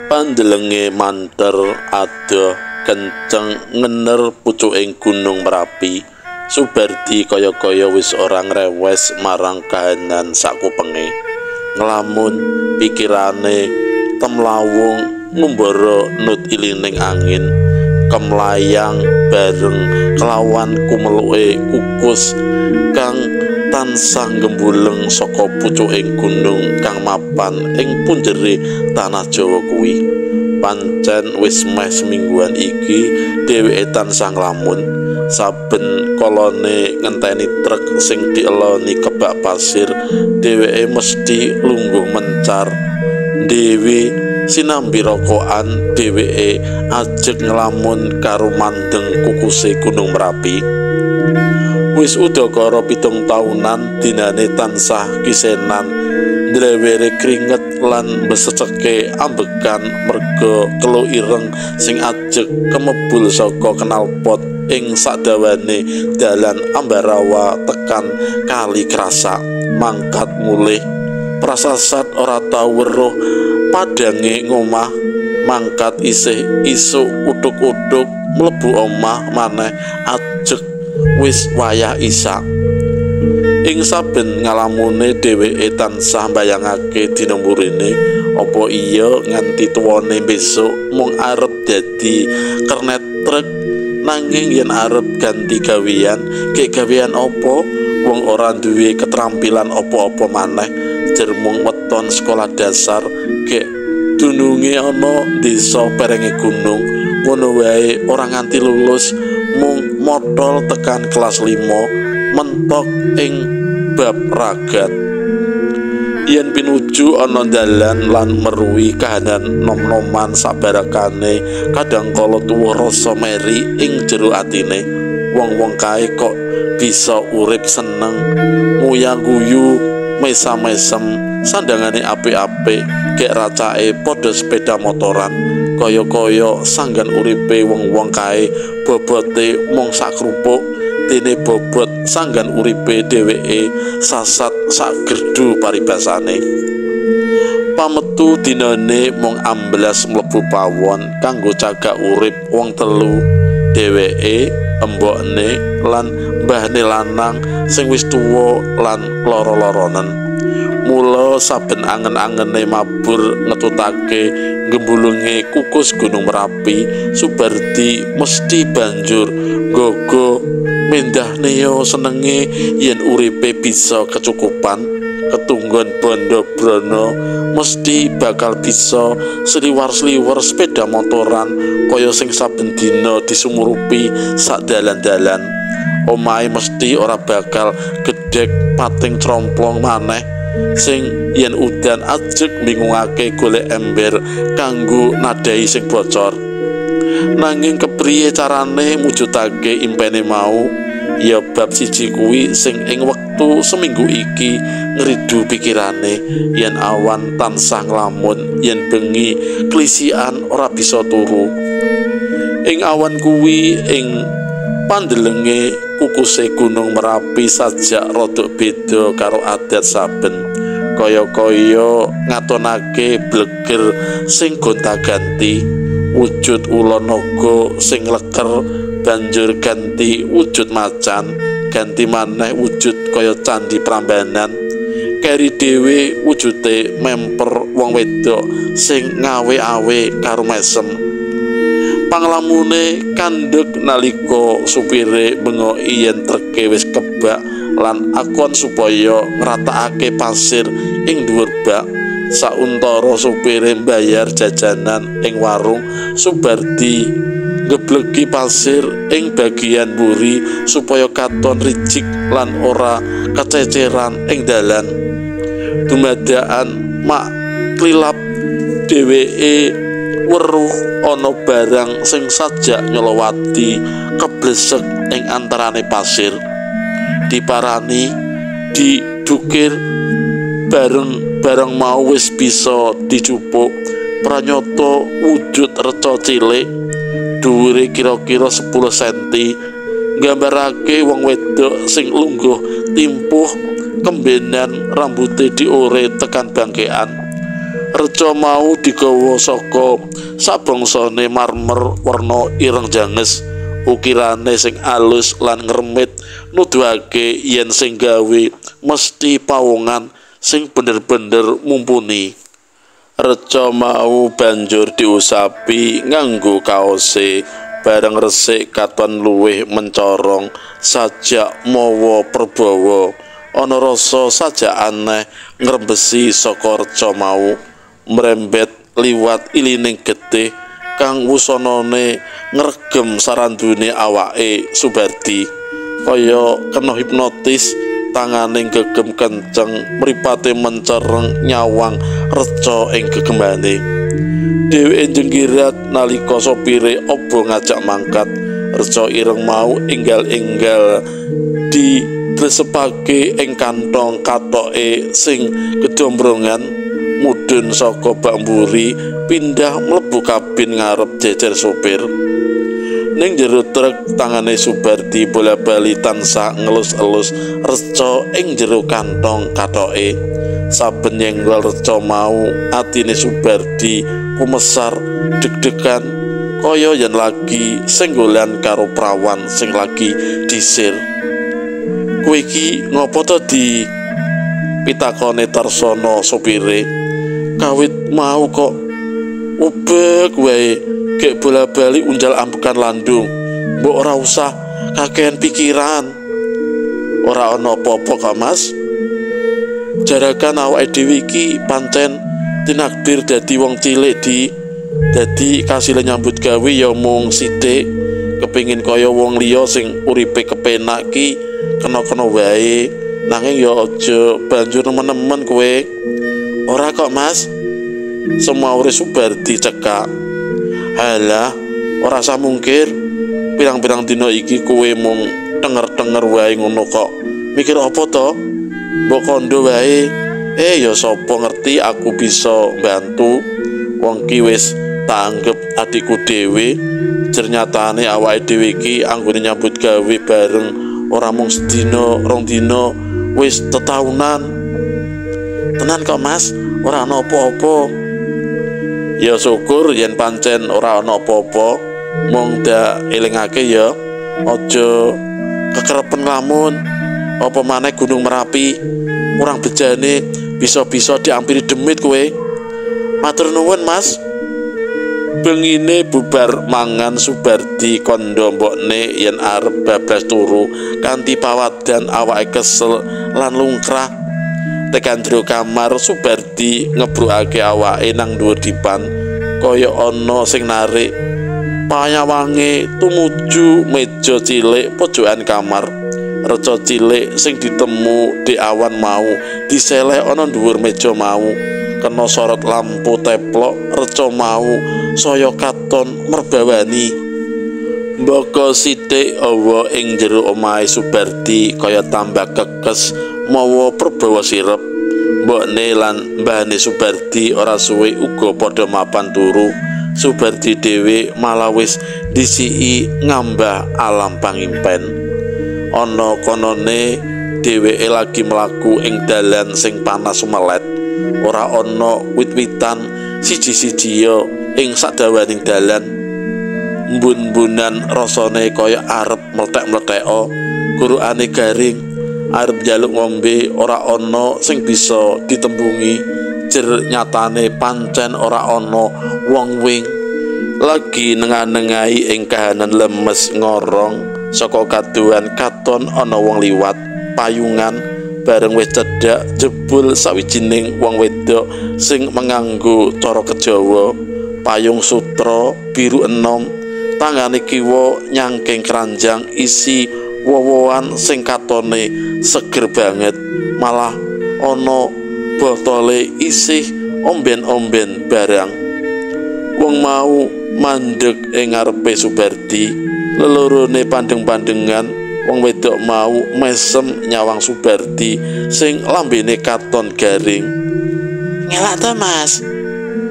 Pandelenge manter adoh kenceng ngener pucuking Gunung Merapi. Subardi kaya-kaya wis ora ngrewes marang kahanan sakupenge. Nglamun pikirane temlawung ngumbara nut ilining angin, kemlayang bareng kelawan kumeluke kukus kang tansah gembuleng saka pucuking gunung kang mapan ing punjere tanah Jawa kuwi. Pancen wis meh semingguan iki dheweke tansah nglamun. Saben kolone ngenteni truk sing dieloni kebak pasir, dheweke mesti lungguh mencar dhewe sinambi rokokan. Dheweke ajeg nglamun karo mandeng kukuse Gunung Merapi. Wis udakara 7 taunan dinane tansah kisenan, ndrewere kringet lan beseceke ambekan merga kelo ireng sing ajeg kemebul saka knalpot ing sadawane dalan Ambarawa tekan Kali Krasak. Mangkat mulih prasasat ora tau weruh padange ngomah. Mangkat isih isuk utuk-utuk mlebu omah maneh ajeg wis wayah isak. Ing saben ngalamune dheweke tansah mbayangake dina mburine, apa iya nganti tuwane besok mung arep dadi kernet truk. Nanging yen arep ganti gawean, gek gawean apa? Wong ora duwe keterampilan apa-apa maneh, jer mung weton sekolah dasar, gek dununge ana desa perenge gunung, ngono wae ora nganti lulus, mung motol tekan kelas 5 mentok ing bab ragat. Yen pinuju ana dalan lan meruwi kahanan nom-noman sabarakane, kadang kala tuwuh rasa meri ing jero atine. Wong-wong kae kok bisa urip seneng, nguyang-guyu, mesam-mesem, sandangane apik-apik, gek racake padha sepeda motoran. Kaya-kaya sanggan uripe wong-wong kae bobote mung sakrupuk, dene bobot sanggan uripe dheweke sasat sak gerdu paribasane. Pametu dinane mung amblas mlebu pawon kanggo cagak urip wong telu, dheweke, embokne lan mbahne lanang sing wis tuwa lan lara-laranen. Mula saben angen-angene mabur ngetutake gembulunge kukus Gunung Merapi, Subardi mesti banjur gogo mendah neo senenge yen uripe bisa kecukupan. Ketunggon bondo brono mesti bakal bisa sliwar-sliwer sepeda motoran kaya sing saben dina disumurupi sak dalan-dalan. Omahe mesti ora bakal gedhek pating tromplong maneh sing yen udan ajeg bingungake golek ember kanggo nadai sing bocor. Nanging kepriye carane mujudake impene mau? Ya bab siji kuwi sing ing wektu seminggu iki ngridu pikirane. Yen awan tansah nglamun, yen bengi klisian ora bisa turu. Ing awan kuwi ing pandelenge kukuse Gunung Merapi sajak rodok beda karo adat saben. Kaya-kaya ngatonake bleger sing gonta-ganti, wujud ula naga sing leker banjur ganti wujud macan, ganti maneh wujud kaya candi Prambanan. Keri dhewe wujude memper wong wedok sing ngawe-awe karo mesem. Panglamune kandhek nalika supire bengoki yen treke wis kebak lan akon supaya ngratakake pasir ing dhuwur bak. Sauntara supire mbayar jajanan ing warung, Subardi ngeblegi pasir ing bagian mburi supaya katon rijik lan ora kececeran ing dalan. Dumadakan mak klilap dheweke weruh ana barang sing sajak nyolowati keblesek ing antarane pasir. Diparani, didukir bareng barang mau wis bisa dijupuk. Pranyata wujud reca cilik dhuwure kira-kira 10 cm, nggambarake wong wedok sing lungguh timpuh kembenan rambute diore tekan bangkean. Reca mau digawa saka sabangsane marmer werna ireng janges, ukirane sing alus lan ngremit nuduhake yen sing gawe mesti pawongan sing bener-bener mumpuni. Reca mau banjur diusapi nganggo kaose, bareng resik katon luwih mencorong sajak mawa perbawa. Ana rasa sajak aneh ngrembesi saka reca mau, mrembet liwat ilining getih kang wusanane ngregem sarandune awake Subardi. Kaya kena hipnotis, tangane gegem kenceng, mripate mencereng nyawang reca ing gegembane. Dheweke jenggirat nalika sopire obo ngajak mangkat. Reca ireng mau enggal-enggal didlesepake ing kantong katoke sing kedombrongan, mudhun saka bak mburi pindah mlebu kabin ngarep jejer sopir. Ning jero truk tangane Subardi bola-bali tansah ngelus-elus reca ing jero kantong katoke. Saben nyenggol reca mau atine Subardi kumesar deg-degan kaya yen lagi senggolan karo prawan sing lagi disir. "Kowe iki ngopo to, Di?" pitakone Tarsono sopire. "Kawit mau kok ubek wae, gek bola-bali unjal ambekan landung. Mbok ora usah kakean pikiran." "Ora ana apa-apa kok, Mas. Jarakan awake dhewe iki pancen tinakdir dadi wong cilik, Di. Dadi kasile nyambut gawe ya mung sithik. Kepingin kaya wong liya sing uripe kepenak ki kena-kena wae. Nanging ya aja banjur nemen-nemen kowe." "Ora kok, Mas." Semaure Subardi cekak. "Halah, ora usah mungkir. Pirang-pirang dina iki kowe mung tenger-tenger wae ngono kok. Mikir apa to? Mbok kondo wae. Ya sapa ngerti aku bisa mbantu. Wong ki wis tak anggep adikku dhewe. Jernyatane awake dhewe iki anggone nyambut gawe bareng ora mung sedina, rong dina, wis tetaunan." "Tenan kok, Mas, ora ana apa-apa." "Ya syukur yen pancen ora ana apa-apa. Mung dak elingake ya, aja kekerepen nglamun. Apa maneh Gunung Merapi, kurang bejane bisa-bisa diampiri demit kowe." "Matur nuwun, Mas." Bengine bubar mangan Subardi kandha mbokne yen arep bablas turu kanthi pawadan awake kesel lan lungkrah. Tekan jero kamar Subardi ngebrukake awake nang dhuwur dipan kaya ana sing narik. Panyawange tumuju meja cilik pojokan kamar. Reca cilik sing ditemu di awan mau diseleh ana dhuwur meja mau. Kena sorot lampu teplok, reca mau saya katon merbawani. Mbaka sithik awa ing jero omahe Subardi kaya tambah kekes mawa perbawa sirep. Mbokne lan mbahane Subardi ora suwe uga padha mapan turu. Subardi dhewe malah wis disiki ngambah alam pangimpen. Ana konone dheweke lagi mlaku ing dalan sing panas sumelet. Ora ana wit-witan siji-siji ya ing sadawaning dalan. Mbun-mbunan rasane kaya arep mlethek-mletheka. Gurukane garing, arep njaluk ngombe ora ana sing bisa ditembungi. Jer nyatane pancen ora ana wong wing. Lagi nengah-nengahi ing kahanan lemes ngorong saka kaduhan katon ana wong liwat payungan. Bareng wis cedhak jebul sawijining wong wedok sing menganggo cara kejawa, payung sutra biru enom, Tangane kiwa nyangking keranjang isi wowoan sing katone seger banget, malah ana botole isih omben-omben barang. Wong mau mandeg ing ngarepe Subardi, lelorone pandeng-pandengan. Wong wedok mau mesem nyawang Subardi sing lambene katon garing. Ngelak to, Mas?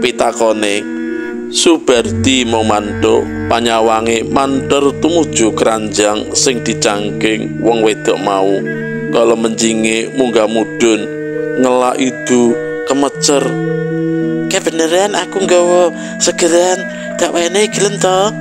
Pitakone. Subardi mung mantuk, panyawange manter tumuju keranjang sing dicangking wong wedok mau. Kala menjinge munggah mudhun, ngelak idu kemecer. Kebeneran aku nggawa segeran, tak wene gelem to?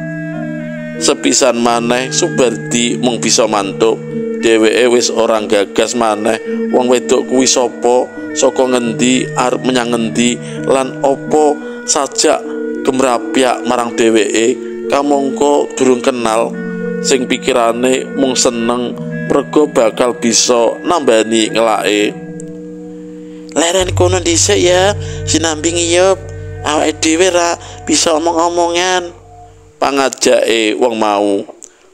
Sepisan maneh Subardi mung bisa mantuk. Dheweke wis ora gagas maneh wong wedok kuwi sapa, saka ngendi, arep menyang ngendi, lan apa sajak gemrapyak marang dheweke kamangka durung kenal. Sing pikirane mung seneng mergo bakal bisa nambani ngelake. Leren kono dhisik ya, sinambi ngiyup, awake dhewe ra bisa omong-omongan, pangajake wong mau.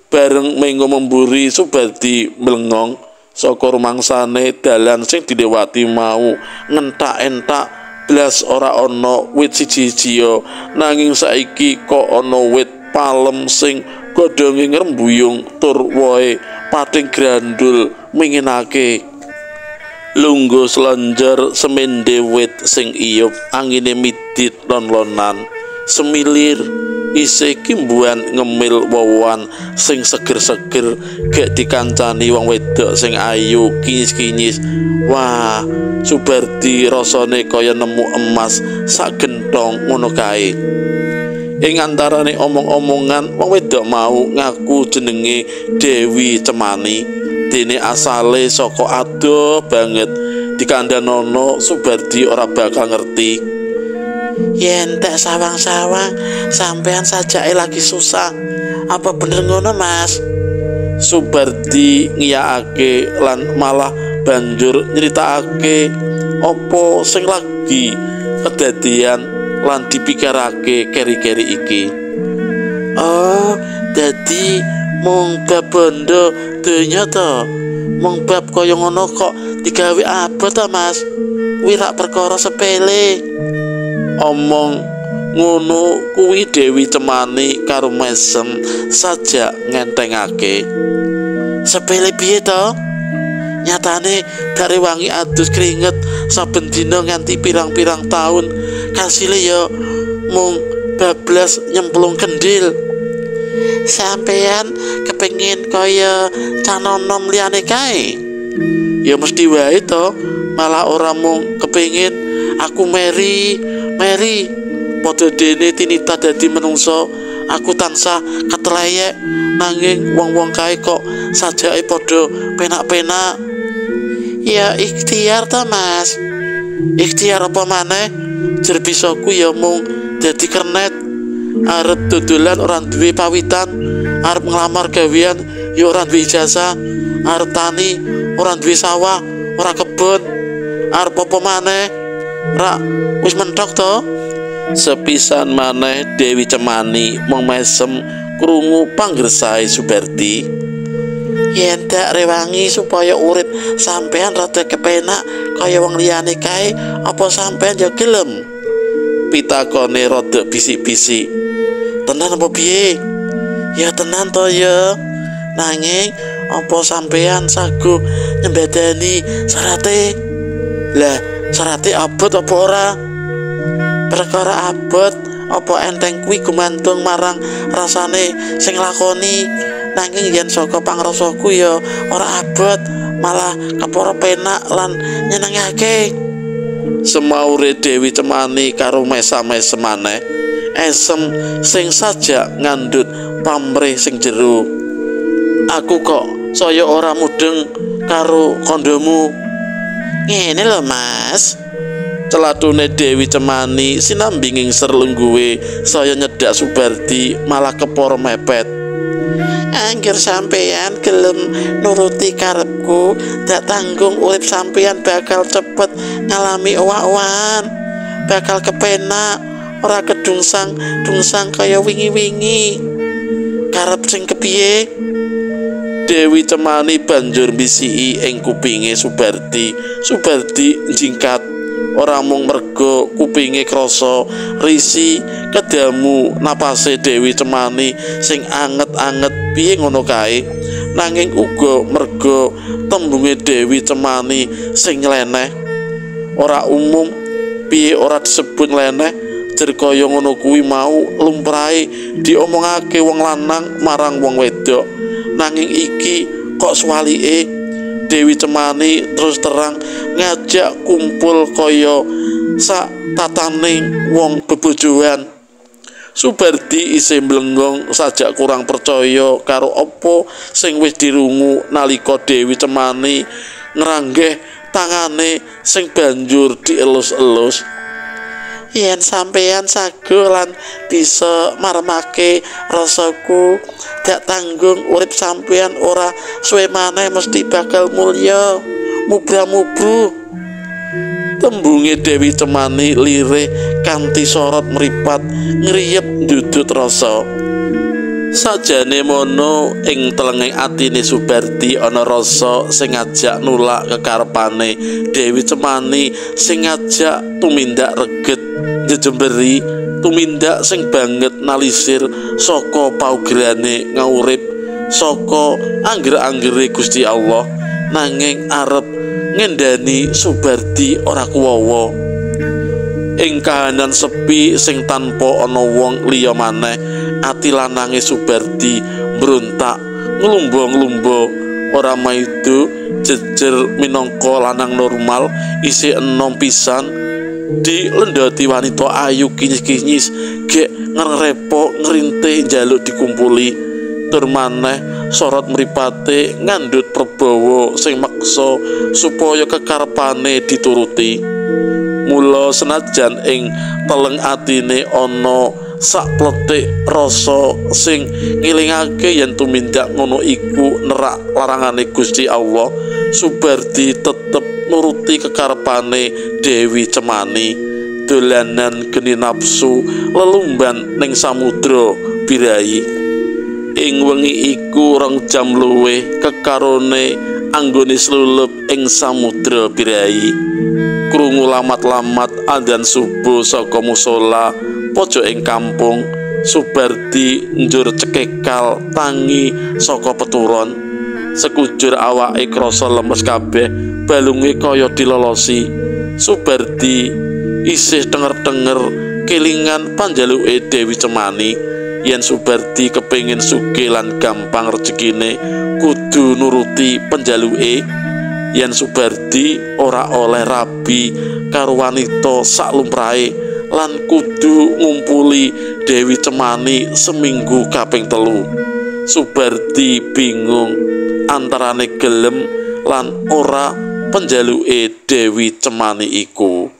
Bareng mengo memburi, Subardi mlengong saka rumangsane dalan sing dilewati mau ngentak-entak blas ora ana wit siji-siji, nanging saiki kok ana wit palem sing godhonge ngrembuyung tur wohe pating grandul minginake. Lungguh slonjor semende wit sing iyup, angine midit lon-lonan semilir, isih kimbuan ngemil wowoan sing seger-seger gek dikancani wong wedok sing ayu kinyis-kinyis. Wah, Subardi rasane kaya nemu emas sak gentong ngono kae. Ing antarane omong-omongan, wong wedok mau ngaku jenenge Dewi Cemani, dene asale saka adoh banget. Dikandhanono Subardi ora bakal ngerti. Yen tak sawang-sawang sampean sajake lagi susah, apa bener ngono, Mas? Subardi ngiyakake lan malah banjur nyritakake apa sing lagi kedadian lan dipikirake keri-keri iki. Oh, dadi mung bab bondo donya to? Mung bab kaya ngono kok digawe abot to, Mas? Kuwi rak perkara sepele. Omong ngono kuwi Dewi Cemani karo mesem sajak ngentengake. Sepele piye to? Nyatane dari wangi adus keringet saben dina nganti pirang-pirang taun, kasile ya mung bablas nyemplung kendil. Sampean kepengin kaya canonom liyane kae? Ya mesti wae to, malah ora mung kepengin aku meri padha dene tinita dadi menungso, aku tansah ketleyek, nanging wong-wong kae kok sajake padha penak-penak. Ya ikhtiar to, Mas. Ikhtiar apa maneh? Jer bisaku ya mung dadi kernet, arep dodolan ora duwe pawitan, arep nglamar gawean ya ora duwe ijazah, arep tani ora duwe sawah, ora kebon, arep apa maneh? Rak wis mentok to. Sepisan maneh Dewi Cemani mung mesem krungu panggersahe Subardi. Yen tak rewangi supaya urip sampean rada kepenak kaya wong liyane kae, apa sampean ya gelem? Pitakone rada bisik-bisik. Tenan apa piye? Ya tenan to ya. Nanging apa sampean saguh nyembadani syarate? Lah, syarate abot apa ora? Perkara abot apa enteng kuwi gumantung marang rasane sing lakoni. Nanging yen saka pangrasaku ya ora abot, malah kepara penak lan nyenengake. Semaure Dewi Cemani karo mesam-mesem maneh, esem sing sajak ngandhut pamrih sing jero. Aku kok saya ora mudeng karo kondomu. Ngene lho, Mas. Celatune Dewi Cemani sinambi ngingser lungguhe saya nyedak Subardi malah kepara mepet. Angger sampean gelem nuruti karepku, dak tanggung urip sampean bakal cepet ngalami owah-owahan, bakal kepenak, ora kedungsang-dungsang kaya wingi-wingi. Karep sing kepiye? Dewi Cemani banjur mbisiki ing kupinge Subardi. Subardi njingkat ora mung merga kupinge krasa risi kedamu napase Dewi Cemani sing anget-anget piye ngono kae, nanging uga merga tembunge Dewi Cemani sing nyleneh. Ora umum piye ora disebut nyleneh, jer kaya ngono kuwi mau lumrahe diomongake wong lanang marang wong wedok. Nanging iki kok swalike Dewi Cemani terus terang ngajak kumpul kaya sak tataning wong bebojoan. Subardi isih mlenggong sajak kurang percaya karo apa sing wis dirungu nalika Dewi Cemani ngranggeh tangane sing banjur dielus-elus. Yen sampeyan sago lan bisa maremake rasaku, dak tanggung urip sampeyan ora suwe maneh mesti bakal mulya mubra-mubru. Tembunge Dewi Cemani lirih kanthi sorot mripat ngriyep ndudut rasa. Sajane mono ing telenging atine Subardi ana rasa sing ngajak nulak kekarepane Dewi Cemani, sing ngajak tumindak reget njejemberi, tumindak sing banget nalisir saka paugerane ngaurip saka angger-anggere Gusti Allah, nanging arep ngendani Subardi ora kuwawa. Ing kahanan sepi sing tanpa ana wong liya maneh, ati lanange Subardi mbrontak nglumba-nglumba, ora maido jejer minangka lanang normal isih enom pisan dilendhoti wanita ayu kinyis-kinyis gek ngrepo ngrintih njaluk dikumpuli. Tur maneh sorot mripate ngandhut perbawa sing meksa supaya kekarepane dituruti. Mula senajan ing teleng atine ana sak pletik rasa sing ngilingake yen tumindak ngono iku nerak larangane Gusti Allah, Subardi tetep nuruti kekarepane Dewi Cemani. Dolanan geni nafsu lelumban ning samudra birahi. Ing wengi iku 2 jam luwih kekarone anggone slulup ing samudra birahi. Krungu lamat-lamat adzan subuh saka musala pojok ing kampung, Subardi njur cekekal tangi saka peturon. Sekujur awake krasa lemes kabeh, balunge kaya dilolosi. Subardi isih tenger-tenger kelingan panjaluke Dewi Cemani. Yen Subardi kepengin sugih lan gampang rejekine, kudu nuruti penjaluke. Yen Subardi ora oleh rabi karo wanita sak lumrahe lan kudu ngumpuli Dewi Cemani seminggu kaping 3. Subardi bingung antarane gelem lan ora penjaluke Dewi Cemani iku.